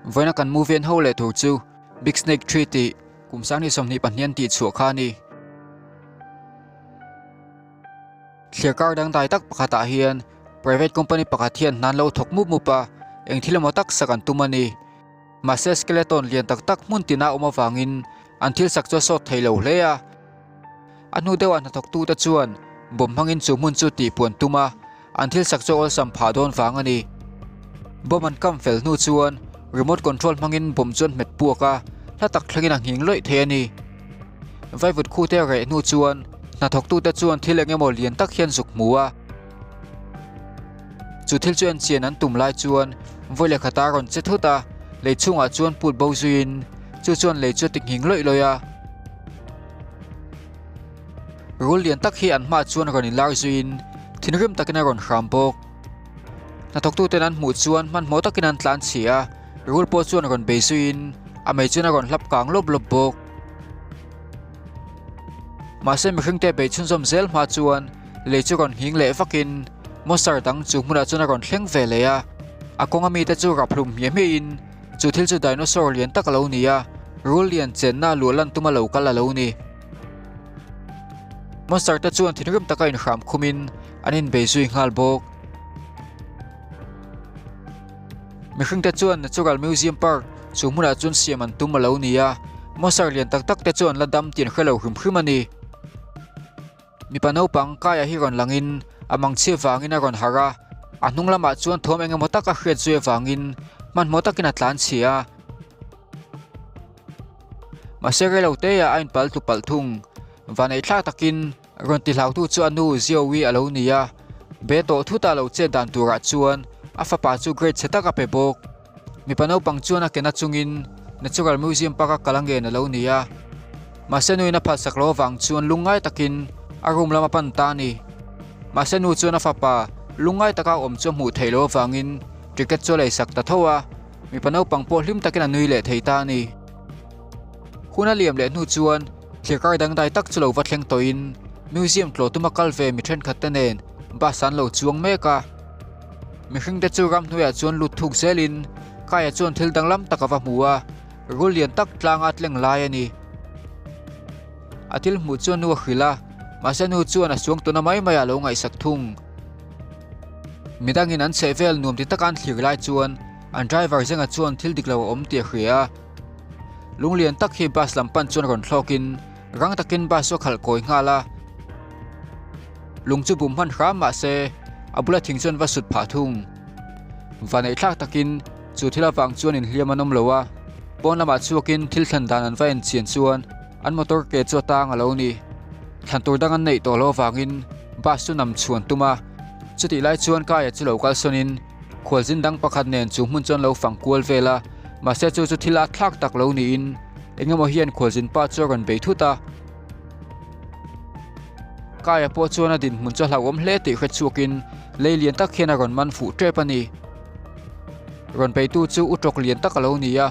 Vawiina kan movie en ho leh tur chu Big Snake Tree tih kum 2022 an tih chhuah kha a ni. Thliar kar dangdai tak pakhatah hian private company pakhat hian hna an lo thawk mup mup a, eng thil emaw tak sak an tum a ni. Mahse skeleton lian tak tak hmun tina awm avangin an thil sak chu a sawt thei lo hle a. A hnu deuhah hnathawktute chuan bomb hmangin chu hmun chu tihpuan tum a, an thil sak chu awlsam phah dawn vang a ni. Bomb an kam fel hnu chuan remote control hmangin bomb chu an hmet puak a, hla tak thlengin a nghing lawih thei a ni. Vaivut khute a reh hnu chuan hnathawktute chuan thil eng emaw lian tak hian zuk hmu a. Chu thil chu enchian an tum lai chuan vawi leh khata a rawn che thut a, lei chhungah chuan put bo zuiin chu chuan lei chu a ti nghing lawih lawih a. Rul lian tak hi an hmaah chuan rawn inlar zuiin thinrim takin a rawn hram bawk. Hnathawktuten an hmuh chuan hmanhmawh takin an tlan chhi a, rul pawh chuan rawn bei zuiin a mei chuan a rawn hlap kang lawp lawp bawk. Mahse mihringte bei chhunzawm zel hma chuan lei chu rawn nghing leh vakin monster dang chu hmunah chuan a rawn thleng ve leh a, a kawnga mite chu rap hlum hmiah hmiahin Chu thil chu dinosaur lian tak a lo ni a, rul lian chenna luah lan tuma lo kal a lo ni. Monster te chuan thinrim taka inhram khumin an inbei zui nghal bawk. Mihring te chuan Natural Museum Park chu hmunah chuan siam an tum a lo ni a, monster lian tak tak te chu an la dam tih an hre lo hrim hrim a ni. Mipa naupang Kaya hi rawn langin a mangchhia vangin a rawn harh a, a hnung lamah chuan thawm eng emaw taka hriat zui avangin hmanhmawh takin a tlan chhia a. Mahse reilo teah a inpal tlu palh thung. Vaneihthlak takin rawn ti hlautu chu a nu Ziowi a lo ni a, be tawh thuta lo chet dan turah chuan a fapa chu grade chhe tak a pe bawk. Mipa naupang chuan a kena chungin Natural Museum Park a kal a ngen a lo ni a. Mahse nuin a phalsak lo avang chuan lungngai takin a room lam a pan ta a ni. Mahse nu chuan a fapa lungngai taka a awm chu a hmuh theih loh avangin ticket chu a leisak ta tho a, mipa naupang pawh hlim takin a nui leh thei ta a ni. Hun a liam leh hnu chuan thliarkar dangdai tak chu lo va thleng tawhin museum tlawh tuma kal ve mi thenkhat te nen bus an lo chuang mek a. Mihringte chu ramhnuaiah chuan lut thuk zelin Kaya chuan thil danglam tak a va hmu a, rul lian tak tlanga tleng lai a ni. A thil hmuh chuan nu a hrilh a, mahse nu chuan a suang tuna mai mai ah lo ngaihsak thung. Midangin an chheh vel nuam ti taka an thlir lai chuan an driver zenga chuan thil dik lo a awm tih a hria a. Lung lian tak hi bus lam pan chuan rawn thlawkin rang takin bus chu a khalh kawi nghal a. Lung chu bum hman hram mah se a bula thing chuan va sut phah thung. Vaneih thlak takin chu thil avang chuan inhliam an awm lo a, pawn lamah chhuakin thil thlan dan an va enchian chuan an motor ke chu a tang a lo ni. Thlan tur dang an neih tawh loh avangin bus chu nam chhuan tum a, chutih lai chuan Kaya chu lo kalsawnin khualzin dang pakhat nen chu hmun chuan lo fang kual vel a, mahse chu chu thil a thlak tak lo niin engemaw hian khualzin pa chu a rawn bei thut a. Kaia pawh chuan a dinhmun chu a hlauhawm hle tih hre chhuakin lei lian tak hian a rawn man fuh tep a ni. Rawn peitu chu u tawk lian tak a lo ni a,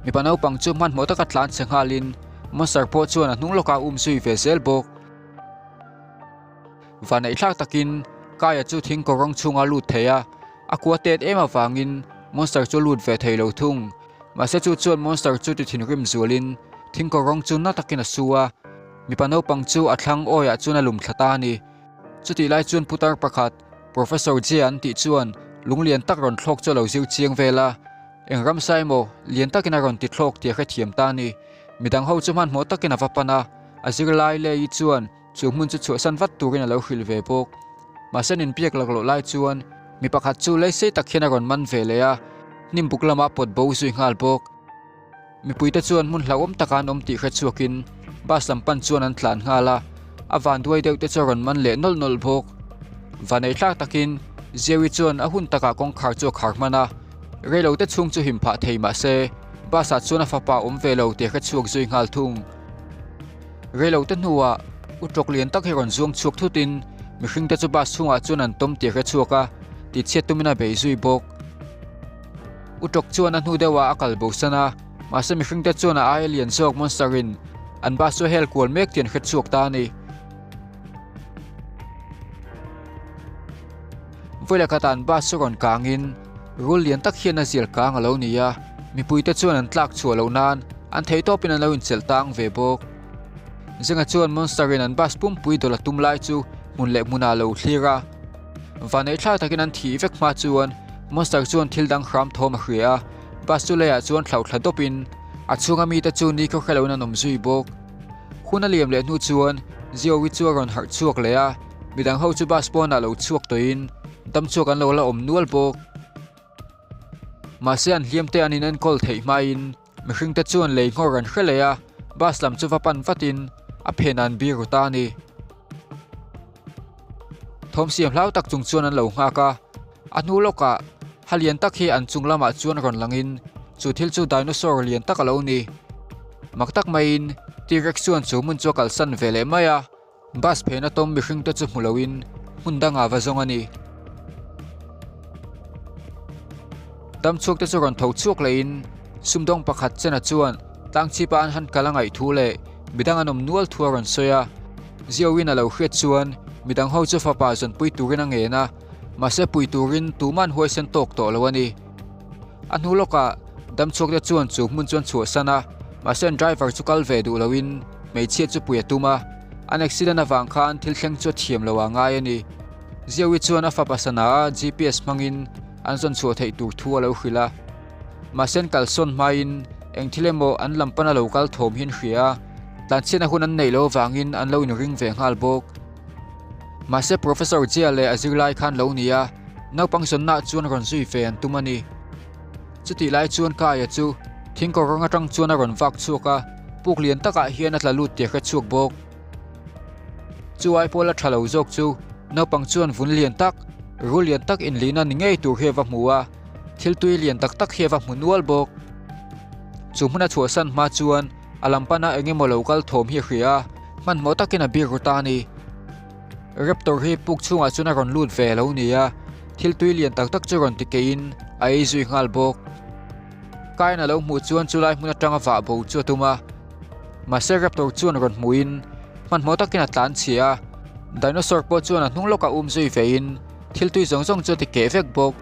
mipa naupang chu hmanhmawh taka tlan chhe nghalin monster pawh chuan a hnung lawkah a um zui ve zel bawk. Vaneihthlak takin Kaia chu thing kawrawng chhunga lut thei a, a kua tet em avangin monster chu a lut ve thei lo thung. Mahse chu chuan monster chu ti thinrim zualin thingkaw rawng chu na takin a su a, mipa naupang chu a thlang awiah chuan a lum thla ta a ni. Chutih lai chuan putar pakhat, Professor Jia an tih chuan lunglian tak rawn thlawk chu a lo zir chiang vel a, eng ramsa emaw lian takin a rawn ti thlawk tih a hrethiam ta a ni. Midang ho chu hmanhmawh takin a va pan a, a zirlai Lei chuan Chu hmun chu chhuahsan vat turin a lo hrilh ve bawk. Mahse an inbiak laklawh lai chuan mi pakhat chu lei sei tak hian a rawn man ve leh a, hnim buk lamah a pawt bo zui nghal bawk. Mipuite chuan hmun hlauhawm taka an awm tih hre chhuakin bus lam pan chuan an tlan nghal a, a vanduai deuh te chu a rawn man leh nawlh nawlh bawk. Vaneihthlak takin Zewi chuan a hun takah kawngkhar chu a khar hman a, reilote chhung chu him phah thei mahse bus ah chuan a fapa awm ve lo tih a hre chhuak zui nghal thung. Reilote hnuah u tawk lian tak hi rawn zuang chhuak thutin mihringte chu bus chhungah chuan an tawm tih a hre chhuak a, tihchhiat tumin a bei zui bawk. U tawk chuan a hnu deuhah a kal bosan a, mahse mihringte chuan a aia lian zawk monster in an bus chu a hel kual mek tih an hre chhuak ta a ni. Vawi leh khatah an bus chu rawn kangin rul lian tak hian a zial kang a lo ni a. Mipuite chuan an tlak chhuah loh nan an theihtawpin an lo inchelh tang ve bawk. Zenga chuan Monster in an bus pumpui dawlh a tum lai chu hmun leh hmunah a lo thlir a. Vaneihthlak takin an thih vek hma chuan Monster chuan thil dang hram thawm a hria a, bus chu leiah chuan thlauhthla dawpin a chhunga mite chu nikhaw hre loin an awm zui bawk. Hun a liam leh hnu chuan Ziowi chu a rawn harh chhuak leh a, midang ho chu bus pawnah lo chhuak tawhin damchhuak an lo la awm nual bawk. Mahse an hliam te an in enkawl theih hmain mihring te chuan lei nghawr an hre leh a, bus lam chu va pan vatin a phen an bir ru ta a ni. Thawm siam hlau tak chung chuan an lo nghak a, a hnu lawkah ha lian tak hi an chung lamah chuan rawn langin chu thil chu dinosaur lian tak a lo ni. Mak tak maiin T-rex chuan chu hmun chu a kalsan ve leh mai a. Bus phena tawm mihring te chu hmu loin hmun dangah va zawng a ni. Damchhuak te chu rawn tho chhuak lehin sumdawng pakhat chena chuan tlangchhipa an han kal a ngaih thu leh midang an awm nual thu a rawn sawi a. Ziauin a lo hriat chuan midang ho chu fapa zawnpui turin a ngen a, mahse pui turin tuman huaisen tawk tawh lo a ni. A hnu lawkah damchhuak te chuan chu hmun chu an chhuahsan a, mahse an driver chu kal ve duh loin hmeichhia chu pui a tum a, an accident avang khan thil thleng chu a thiam lo a ngai a ni. Ziawi chuan a fapa sana a GPS hmangin an zawn chhuah theih tur thu a lo hrilh a, mahse an kalsawn hmain eng thil emaw an lam pana lo kal thawm hi an hria a, tlanchhiatna hun an neih loh avangin an lo inring ve nghal bawk. Mahse Professor Jia leh a zirlai khan lo ni a, naupang zawnnaah chuan rawn zui ve an tum a ni. Chutih lai chuan Kaia chu thingkawr rawng atang chuan a rawn vak chhuak a, puk lian takah hian a tla lut tih a hre chhuak bawk. Chu ai pawla tha lo zawk chu naupang chuan vun lian tak, rul lian tak inlihna ni ngei tur hi a va hmu a, thil tui lian tak tak hi a va hmu nual bawk. Chu hmuna chhuahsan hma chuan A lam pana eng emaw lo kal thawm hi a hria a, hmanhmawh takin a bik ru ta a ni. Raptor hi puk chhungah chuan a rawn lut ve lo ni a, thil tui lian tak tak chu rawn ti keihin a ei zui nghal bawk. Kain a lo hmuh chuan chulai hmun atanga vah bo chu a tum a, mahse Raptor chuan rawn hmuhin hmanhmawh takin a tlan chhia a, dinosaur pawh chuan a hnung lawkah um zui vein thil tui zawng zawng chu a ti keh vek bawk.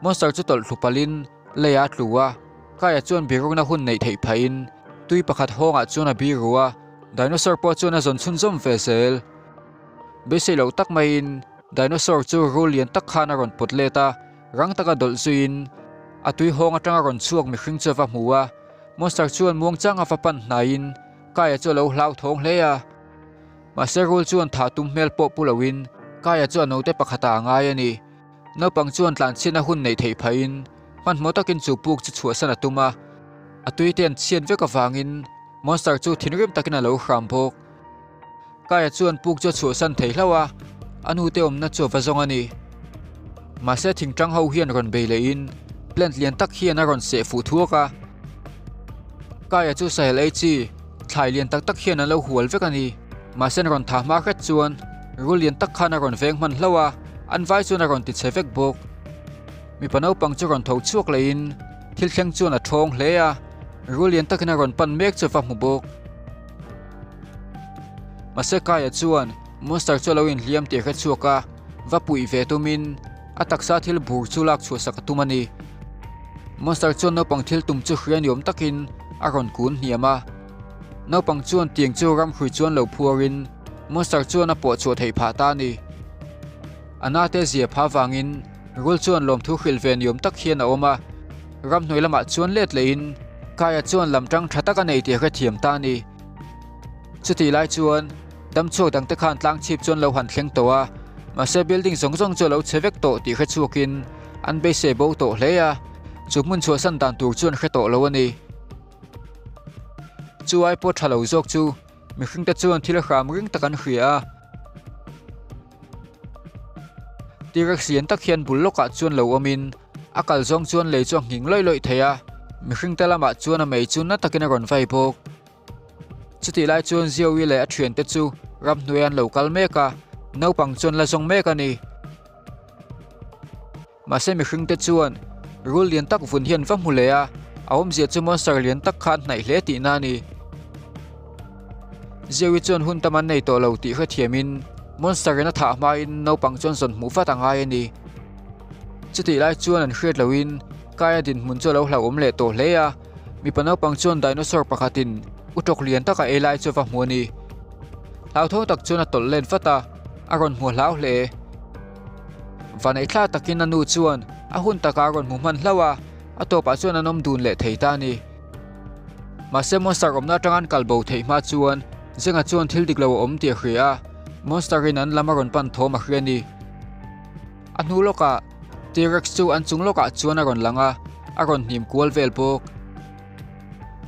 Monster chu tawlh thlu palhin Lei a tlu a, Kaya chuan birukna hun neih theih phahin tui pakhat hawngah chuan a biru a, dinosaur pawh chuan a zawn chhunzawm ve zel. Beisei loh tak maiin dinosaur chu rul lian tak khan a rawn pawt let a, rang taka dawlh zuiin a tui hawng atanga rawn chhuak mihring chu a va hmu a, monster chuan muangchang a va pan hnaiin Kaya chu a lo hlauthawng hle a. Mahse rul chuan thah tum hmel pawh pu loin Kaya chu a naute pakhatah a ngai a ni. Naupang chuan tlanchhiatna hun neih theih phahin hmanhmawh takin chu puk chu chhuahsan a tum a, a tuite an chhiat vek avangin monster chu thinrim takin a lo hram bawk. Kaya chuan puk chu a chhuahsan thei hlauh a, a nute awmna chu a va zawng a ni. Mahse thingtang ho hian rawn bei lehin plant lian tak hian a rawn seh fuh thuak a. Kaya chu sahel ei chi thlai lian tak tak hian an lo hual vek a ni. Mahse an rawn tha hma hret chuan rul lian tak khan a rawn veng hman hlauh a, an vai chuan a rawn ti chhe vek bawk. Mipa naupang chu rawn tho chhuak lehin thil thleng chuan a thawng hle a, rul lian takin a rawn pan mek chu a va hmu bawk. Mahse Kaya chuan monster chu a lo inhliam tih a hre chhuak a, va puih ve tumin a taksa thil bur chu lak chhuah sak a tum a ni. Monster chuan naupang thil tum chu hria ni awm takin a rawn kun hniam a. Naupang chuan tiang chu ramhrui chuan lo phuarin monster chuan a pawh chhuah theih phah ta a ni. A nate zia pha vangin rul chuan lawmthu hrilh ve ni awm tak hian a awm a, ramhnuai lamah chuan let lehin Kaya chuan lam tang tha tak a nei tih a hrethiam ta a ni. Chutih lai chuan damchhuak dangte khan tlang chhip chuan lo han thleng tawh a, mahse building zawng zawng chu a lo chhe vek tawh tih hre chhuakin an beisei bo tawh hle a, chu hmun chhuahsan dan tur chu an hre tawh lo a ni. Chu ai pawh tha lo zawk chu mihringte chuan thil hram ring tak an hria a. T-rex lian tak hian bul lawkah chuan lo awmin a kal zawng chuan lei chu a nghing lawih lawih thei a, mihringte lamah chuan a mei chu na takin a rawn vai bawk. Chutih lai chuan Ziowi leh a thiante chu ramhnuai an lo kal mek a, naupang chuan la zawng mek a ni. Mahse mihringte chuan rul lian tak vun hian va hmu leh a, a awmzia chu monster lian tak kha an hnaih hle tihna a ni. Ziowi chuan hun tam an nei tawh lo tih hrethiamin monster in a thah hmain naupang chuan zawn hmuh vat a ngai a ni. Chutih lai chuan an hriat lohin. Kaia dinhmun chu a lo hlauhawm leh tawh hle a, mipa naupang chuan dinosaur pakhatin utawk lian tak a ei lai chu a va hmu a ni. Hlauthawng tak chuan a tawlh let vat a, a rawn hmu hlau hle. Vaneih thla takin a nu chuan a hun takah a rawn hmu hman hlauh a, a tawpah chuan an awm dun leh thei ta a ni. Mahse monster awmna atanga an kal bo theih hma chuan Zenga chuan thil dik lo a awm tih a hria a, monster in an lam a rawn pan thawm a hria a ni. A hnu lawkah T-Rex chu an chung lawkah chuan a rawn lang a, a rawn hnim kual vel bawk.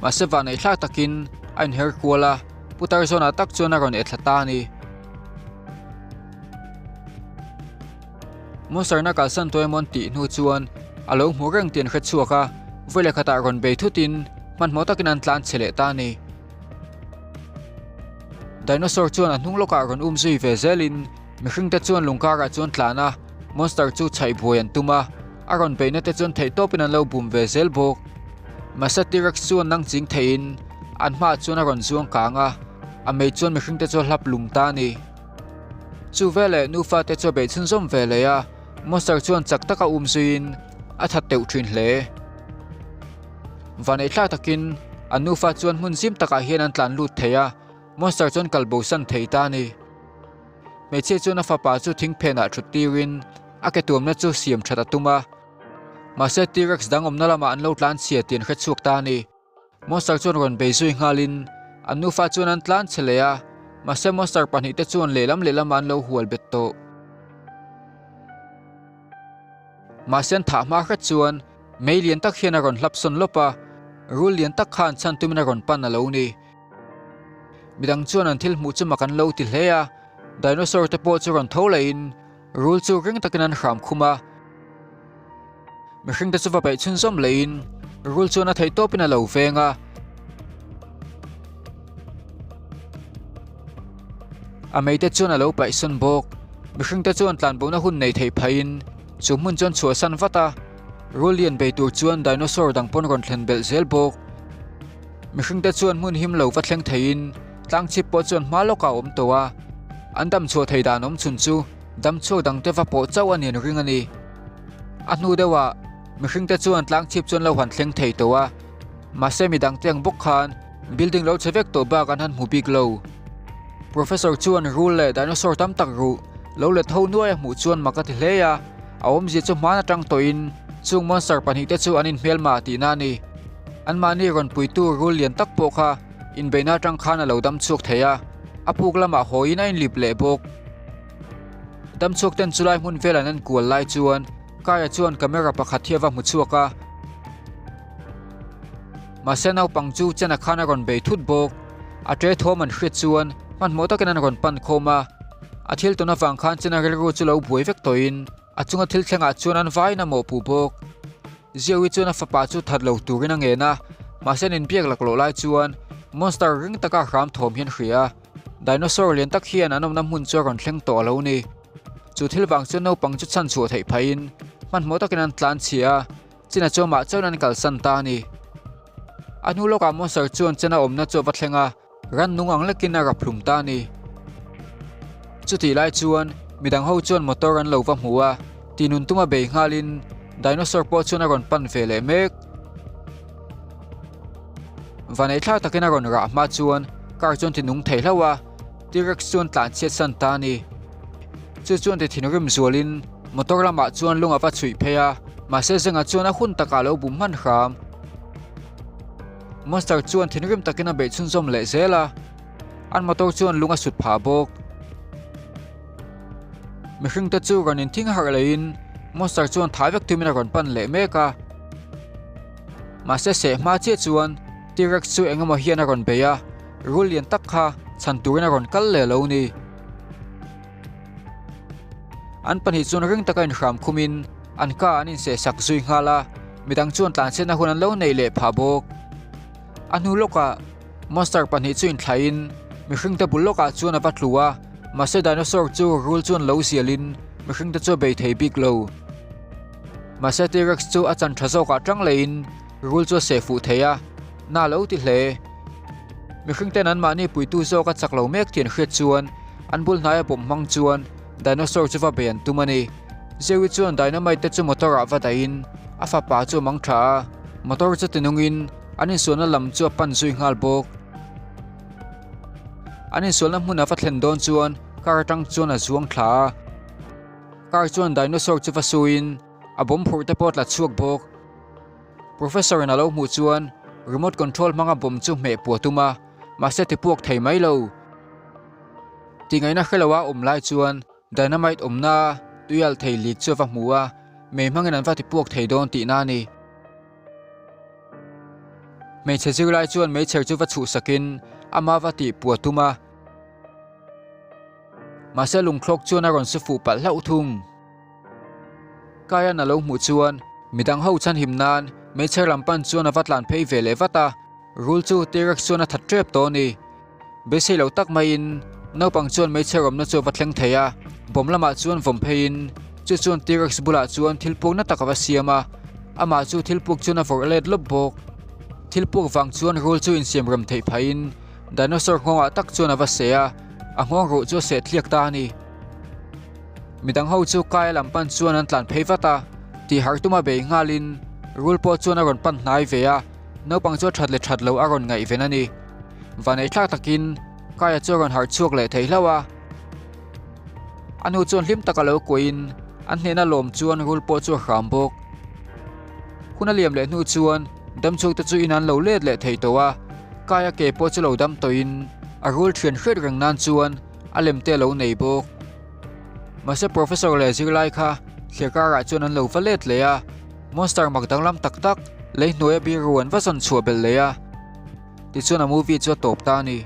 Mahse vanneih thlak takin a inher kual a, putar zawnah tak chuan a rawn e thla ta a ni. Monster na kalsan tawh emaw an tih hnu chuan a lo hmu reng tih an hre chhuak a, vawi leh khatah rawn bei thutin hmanhmawh takin an tlan chhe leh ta a ni. Dinosaur chuan a hnung lawkah rawn um zui ve zelin mihring te chuan lung karah chuan tlan a, monster chu chhaih buai an tum a, a rawn beihna te chuan theihtawpin an lo bum ve zel bawk. Mahse T-Rex chuan nang ching theihin an hmaah chuan a rawn zuang kang a, a mei chuan mihring te chu a hlap lum ta a ni. Chu veleh nufa te chu a beih chhunzawm ve leh a, monster chuan chak taka um zuiin a that teuh thin hle. Vanneih thlak takin an nufa chuan hmun zim takah hian an tlan lut thei a, monster chuan kal bosan thei ta a ni. Hmeichhia chuan a fapa chu thing phenah thut tirin a ke tuamna chu siam that a tum a, mahse T-Rex dang awmna lamah an lo tlan chhia tih an hre chhuak ta a ni. Monster chuan rawn bei zui nghalin an nufa chuan an tlan chhe leh a, mahse monster pahnihte chuan lehlam lehlamah an lo hual bet tawh. Mahse an thah hma hret chuan mei lian tak hian a rawn hlap sawn lawp a, rul lian tak khan chhan tumin a rawn pan a lo ni. Midang chuan an thil hmuh chu mak an lo ti hle a, dinosaur te pawh chu rawn tho lehin rul chu ring takin an hram khum a. Mihring te chu va peih chhunzawm lehin rul chuan a theih tawpin a lo veng a. A mei te chuan a lo paihsawn bawk. Mihring te chuan tlanbohna hun nei theih phaiin chu hmun chuan chhuahsan vat a. Rul lian bei tur chuan dinosaur dang pawn rawn thlen belh zel bawk. Mihring te chuan hmun him lo va thleng theiin tlangchhip pawh chuan hma lawkah a awm tawh a. An dam chhuah thei dan awm chhun chu dam chhuak dang te va pawh chauh a nen ring a ni. A hnu deuhah mihring te chuan tlang chhip chuan lo han thleng thei tawh a, mahse midang te ang bawk khan building lo chhe vek tawh bak an han hmu bik lo. Professor chuan rul leh dinosaur tam tak ruh lo let ho nuai a hmuh chuan mak a ti hle a, a awmzia chu hman atang tawhin chung monster pahnihte chu an inhmelma tihna a ni. Anmahni rawn puitu rul lian tak pawh kha inbeihna atang khan a lo dam chhuak thei a, a puk lamah hawiin a inlip leh bawk. Damchhuak ten chulai hmun vel an en kual lai chuan Kaya chuan camera pakhat hi a va hmu chhuak a. Mahse naupang chu Chena khan a rawn bei thut bawk. A ṭe thawm an hriat chuan hmanhmawh takin an rawn pan khawm a. A thil tawn avang khan Chena rilru chu lo buai vek tawhin a chunga thil thlengah chuan an vaiin a mawhpuh bawk. Ziawi chuan a fapa chu that lo turin a ngen a, mahse an inbiak laklawh lai chuan monster ring taka hram thawm hian hria a. Dinosaur lian tak hian an awmna hmun chu a rawn thleng tawh a lo ni. Chu thil vang chuan naupang chu chhan chhuah theih phaiin hmanhmawh takin an tlan chhia a, China chu amah chuan an kalsan ta a ni. A hnu lawkah monster chuan China awmna chu a va thleng a, rannung ang lekin a rap hlum ta a ni. Chutih lai chuan midang ho chuan motor an lo va hmu a, tinun tuma bei nghalin dinosaur pawh chuan a rawn pan ve leh mek. Vanei thlak takin a rawn rah hma chuan car chuan ti nung thei hlauh a, T-Rex chuan tlan chhiat san ta a ni. Chu chuan ti thinrim zualin motor lamah chuan lung a va chhuih phei a, mahse Zenga chuan a hun takah a lo bum hman hram. Monster chuan thinrim takin a beih chhunzawm leh zel a, an motor chuan lung a sut phah bawk. Mihring te chu rawn inthing harh leiin Monster chuan thai vek tumin a rawn pan leh mek a. Mahse seh hma chiah chuan T-Rex chu eng emaw hian a rawn bei a, rul lian tak kha chhan turin a rawn kal leh lo ni. An pahnih chuan ring taka inhram khumin an ka an inseh sak zui nghal a, midang chuan tlanchhiatna hun an lo neih leh phah bawk. A hnu lawkah monster pahnih chu inthlaihin mihringte bul lawkah chuan a va tlu a, mahse dinosaur chu rul chuan lo zialin mihringte chu a bei thei bik lo. Mahse T-Rex chu a chan tha zawkah tang lehin rul chu a seh fuh thei a, na lo ti hle. Mihring ten anmahni puitu zawk a chak lo mek tih an hriat chuan an bul hnaia bawm hmang chuan dinosaur chu va bei an tum a ni. Zewi chuan dynamite te chu motor ah va dahin A fapa chu a mang tha a, motor chu tinungin an insualna lam chu a pan zui nghal bawk. An insualna hmun a va thlen dawn chuan car atang chuan a zuang thla a. Car chuan dinosaur chu va suiin a bawm phurh te pawh a tla chhuak bawk. Professor in a lo hmuh chuan remote control hmanga bawm chu hmeh puah tum a, mahse ti puak thei mai lo. Tingaihna hre lo a awm lai chuan Dynamite awmna tuial thei lik chu a va hmu a, mei hmangin an va ti puak thei dawn tihna a ni. Hmeichhe zirlai chuan meichher chu va chhuhsakin ama va tih puah tum a, mahse lungthlawk chuan a rawn su fuh palh hlauh thung. Kaian a lo hmuh chuan midang ho chhanhim nan meichher lam pan chuan a va tlan phei ve leh vat a, rul chu T-rex chuan a that tep tawh a ni. Beisei lo tak maiin naupang chuan hmeichhe rawmna chu a va thleng thei a, bawm lamah chuan vawm pheiin chu chuan T-rex bulah chuan thil puk na tak a va siam a, amah chu thil puk chuan a vawrh let lawp bawk. Thil puk vang chuan rul chu insiam rem theih phahin dinosaur nghawngah tak chuan a va seh a, a nghawng ruh chu a seh tliak ta a ni. Midang ho chu Kaia lam pan chuan an tlan phei vat a, tihharh tuma bei nghalin rul pawh chuan a rawn pan hnai ve a, naupang chu a that leh that lo a rawn ngaihven a ni. Vanei thlak takin Kaia chu a rawn harh chhuak leh thei hlauh a. A hnu chuan hlim taka lo kuahin an hnehna lawm chuan rul pawh chu a hram bawk. Hun a liam leh hnu chuan damchhuak te chu in an lo let leh thei tawh a, Kaia ke pawh chu lo dam tawhin a rul thian hriat reng nan chuan a lem te a lo nei bawk. Mahse Professor leh zirlai kha thlir karah chuan an lo va let leh a, monster mak danglam tak tak lei hnuaia biru an va zawn chhuah belh leh a. Tichuan a movie chu a tawp ta a ni.